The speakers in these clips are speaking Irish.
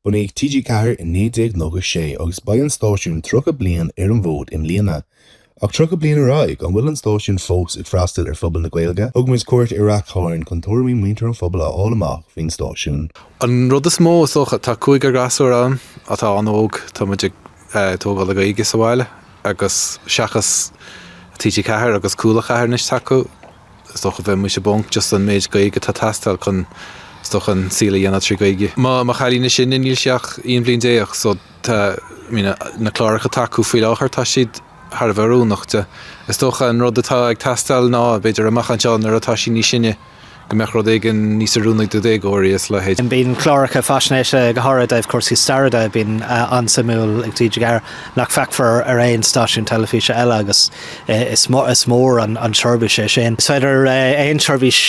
Bunaíodh TG4 i 1996 agus beidh an stáisiún 30 bliain ar an bhfód i mbliana. Ach 30 bliain ar aghaidh, an bhfuil an stáisiún fós ag freastal ar phobal na Gaeilge? Thug muid cuairt ar Rath Cairn chun tuairimí muintir an phobail a fháil amach faoin stáisiún. An rud is mó, is dócha, tá cúigear gasúr ann atá an-óg, tá muid ag tógáil le Gaeilge sa bhaile agus seachas TG4 agus Cúla 4 anois atá acu, Is dócha bheadh mise i bponc just an méid Gaeilge atá ag teastáil chun is dócha an saol a dhéanamh trí Ghaeilge. Mo mo chailín is sine níl sí ach 11 bhliain so tá I mean na cláracha atá acu faoi láthair tá siad thar a bheith oiriúnach di. Is dócha an rud atá ag teastáil ná b'fhéidir amach anseo nuair atá sí níos sine go mbeadh rud éigin níos oiriúnaí do dhéagóirí is a leithéid. Bíonn cláracha faisnéise, go háirithe i dtaobh cúrsaí staire de, bíonn an-suimiúil ag TG4 nach bhfeicfear ar aon stáisiún teilifíse eile agus Is mór an tseirbhís é sin. Is féidir aon tseirbhís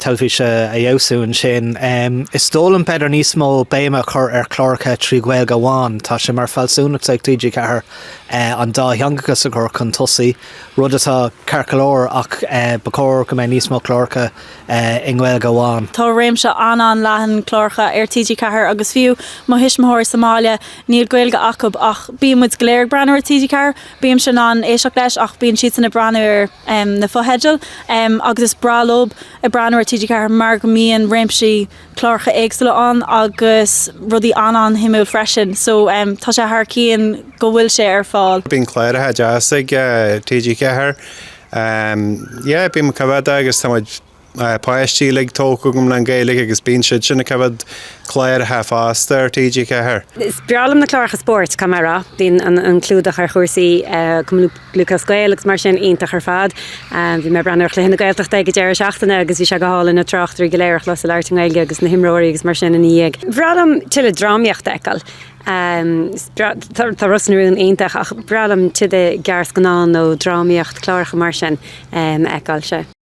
teilifíse a fheabhsú ansin. Is dóigh liom b'fhéidir níos mó béime a chur ar chláracha trí Ghaeilge amháin. Tá sé mar fealsúnacht ag TG4 an dátheangachas a chur chun tosaigh, rud atá ceart go leor ach ba chóir go mbeadh níos mó cláracha i nGaeilge amháin. Tá réimse an-an-leathan cláracha ar TG4 agus fiú mo thuismitheoirí sa mbaile, níl Gaeilge acu ach bíonn muid go léir ag breathnú ar TG4. Bímse in ann éisteacht leis ach bíonn siadsan ag breathnú ar na fotheidil agus is breá leo ag breathnú ar TG4 mar go mbíonn réimsí cláracha éagsúla ann agus rudaí an-an-shuimiúil freisin so tá sé thar cionn go bhfuil sé ar fáil. Bíonn cláracha deas ag TG4. Yeah, bím ag coimhéad agus tá muid páistí uilig tógtha agam le Gaeilge agus bíonn siad sin ag coimhéad cláracha fosta ar TG4. Is breá liom na cláracha spóirt, caithfidh mé a rá. Bíonn an clúdach ar chúrsaí Cumann Lúthchleas Gael agus mar sin iontach ar fad. Bhí mé ag breathnú ar chluiche na Gaeltachta ag an deireadh seachtaine agus bhí sé go hálainn na tráchtairí go léir a chlos ag labhairt i nGaeilge agus na himreoirí agus mar sin ina dhiaidh. Bhreá liom tuilleadh drámaíochta a fheiceáil. Tá Ros na Rún iontach ach breá liom tuilleadh gearrscannán nó drámaíocht, cláracha mar sin a fheiceáil. Sea.